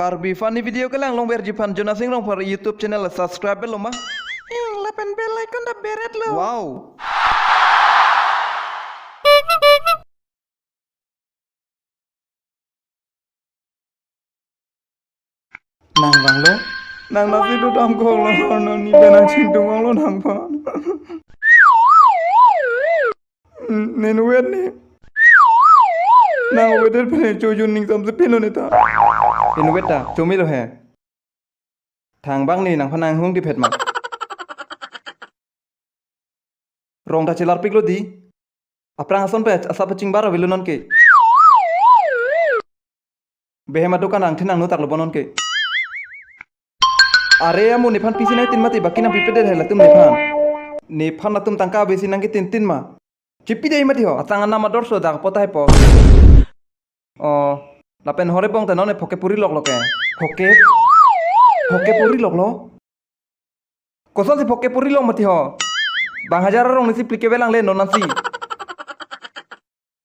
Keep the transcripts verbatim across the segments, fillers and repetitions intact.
Karbi Funny Video kelang longverji aphan Jonasing Rongphar YouTube channel subscribe lo ma. Ing lapen bell icon ta beret lo. Wow. Nang vanglo? Nang nasi do dam ko lo, no ni de nang chingtung vanglo nang pa. Nen wet ni. Nang wet pen chojun ning samse pino neta. Nen wet ta, chomilo he. Thangbang ni nangphan nanghung diphet ma. Rong ta chelarpiklo di. Aphrang ason pe asap chingbar avelo nonke. Behem adukan angthin nangno taklo bo nonke. Are amo nephan pisi nangtin mati baki nangpipedet he latum nephan. Nephan latum tangka besi nangketintin ma. Chepidei mati ho, atang anam ador so dak potai po. Oh, lapen hore bong ta nonne phoke puri loklo ke. Phoke? Phoke puri loklo? Kosonsi phoke puri lok mati ho? Bang hajar arong nisi plike belang le non nasi.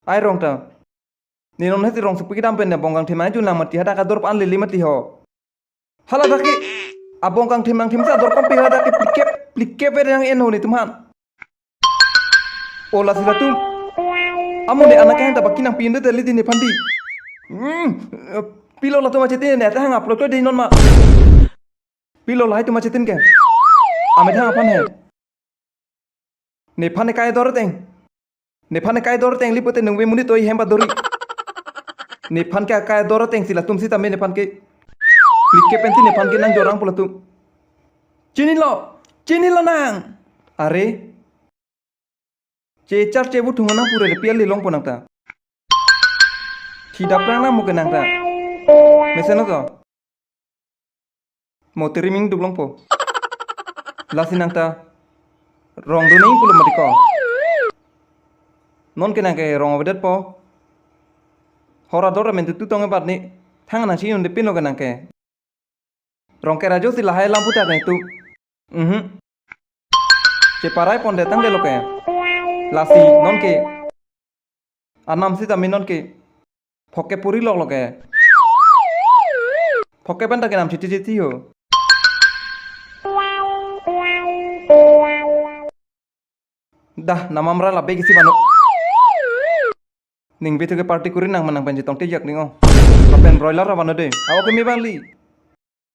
Ai rong ta. Ni non hesi rong supi kedam pen ne bong kangthim anjun lang mati hadak ador pan lili mati ho. Hala dak ke abong kangthim nangthim sa ador kompi hala dak ke plike plike pe yang en ho netum aphan. O lasi latum. Amo ne anak yang tabaki nangpinde teli di nephan di. Hmm, pilo latum achetin ne ta hang upload ko di non ma. Pilo lahai atum achetin ke. Amet hang aphan he. Nephan ne kai dor teng. Nephan ne kai dor teng lipote nungve monit oi hem padori. Nephan ke kai dor teng si latum sitame nephan ke. Plike pensi nephan ke nangjorang pu latum. Chinilo, chinilo nang. Are. Chechar chebu thung nang pure pial lilong po nang ta. Thidap rang nang muke nang ta. Mesen to. Mo tiri ming duk longpo. Lasi nang ta rong do ning pulo mati ko. Nonke nang ke rong avedetpo. Hor ador amen tu tu tong ebat ni. Thang nang si yun de pino ke nang ke. Rong ke rajo si lahai lam puta ke tu. Mhm. Cheparai pon de tang de lo ke. Lasi nonke. Anam sitame nonke. Phoke puri loklo ke. Phoke pen ta kenam chiti chiti ho. Dah, namamra labe kisi vano. Ning bithu ke party kuri nang manang pen chetong tijak ning o. Lapen broiler ra vano de. Awo ke me bangli.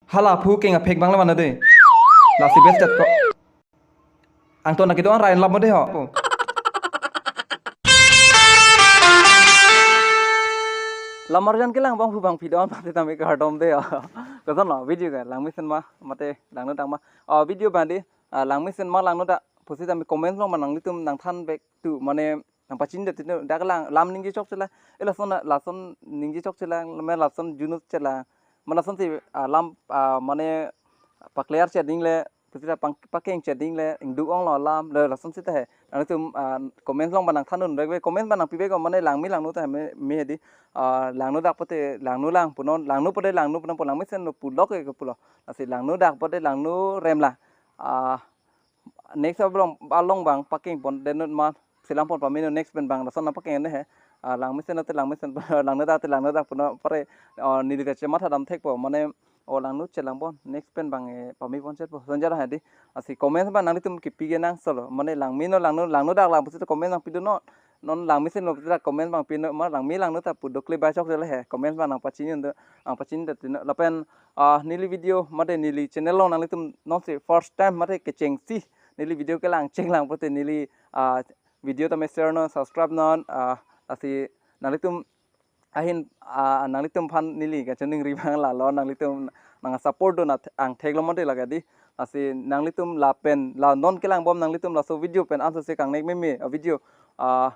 Hala phu keng aphek bang la vano de. Lasi best chat ko. Angton akedo an rain lap mo de ho. Lamar jan kelang bang phu bang pidon pati tami kardom de ho. Koson lo video ke Langmesen ma mate Langnodak ma. Oh, video bandi, ah, Langmesen ma Langnodak pusi tami comment long ma nanglitum nangthan bek tu mane nangpachin det tinu dak lang lam ningje chok chela. Eh, lason lason ningje chok chela, me lason junut chela. Ma lasonsi, ah, lam, ah, mane paklear cheding le, pusi ta pang pakeng cheding le, ingduk ong lo lam le lasonsi ta he. Nanglitum, ah, comment long ba nangthan un rek ve comment ba nangpi ve ko mane Langme Langno ta he me, me he di, ah, Langnodak pote Langno lang punon, Langno pote Langno punon pu Langmesen lo pulo ke pulo. Lasi Langnodak pote Langno rem la. Ah, next along, along bang pakeng pon denut ma selam pon pamino next pen bang lason na pakeng ne he. Ah, Langmesen te Langmesen, Langnodak te Langnodak puno pare, oh, neli ta chematha dam thek po mane, oh, Langno chelang pon next pen bang, eh, pami pon chet po sonjara hadi. Lasi comment ba nanglitum kipi ke nang solo mane Langme no Langno Langnodak lang pusi comment nangpi do no. Non Langmesen lo pusi comment bang pino ma Langme Langno ta pu dokle ba chok le he comment ba nangpachin do nangpachin det tinu lapen ah, neli video mate neli channel long nanglitum nonsi first time mate kechengsi neli video kelang chenglang pote neli, ah, video tame share non subscribe non, ah, lasi nanglitum ahin, ah, nanglitum aphan neli kachiningri bang la lo nanglitum nang support do na th-, angthek lo mate lagadi lasi nanglitum lapen la non kelang bom nanglitum laso video pen anso se kangnek meme, ah, video, ah,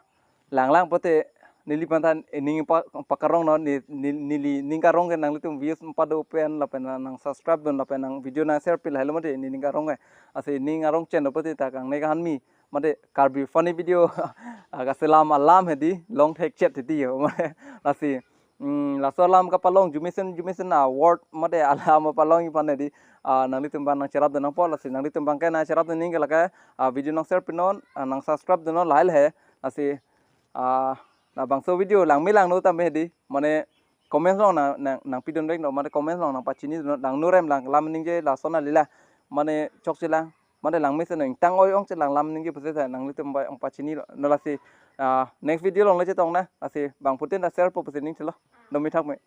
langlang pote neli panthan, eh, ning pa, pakarong no ni, ni, neli ning karong ke nanglitum views empat do pen lapen nang, nang subscribe dun lapen nang video nang share pil helo mate ni ning karong ke. Lasi ning arong chen pote ta kangnek ahan mi mate Karbi Funny Video, ah, kaselam alam hedi long thek chet hedi ho. Lasi, mm, laso alam kapalong jumesen jumesen award mate alam palong ipan hedi, ah, nanglitum bang nang cherap dun nang po lasi nanglitum bang ke nang cherap dun ning ke lake, ah, video nang share pinon, ah, nang subscribe dun non lahai he. Lasi, ah, na bangso video Langme Langno tame hedi mane Comment along nang nang nangpidun reng do, mane comment along nangpachini dun, nang norem lang lam ningje lason alila, mane chokche lang, mane langmesen ingtang oi ong chelang lam ningje pusi ta nanglitum bai ong pachini lo, no lasi, ah, next video along le chetong na, lasi bangphutin ta share po pusi ning chelo, domi thak me.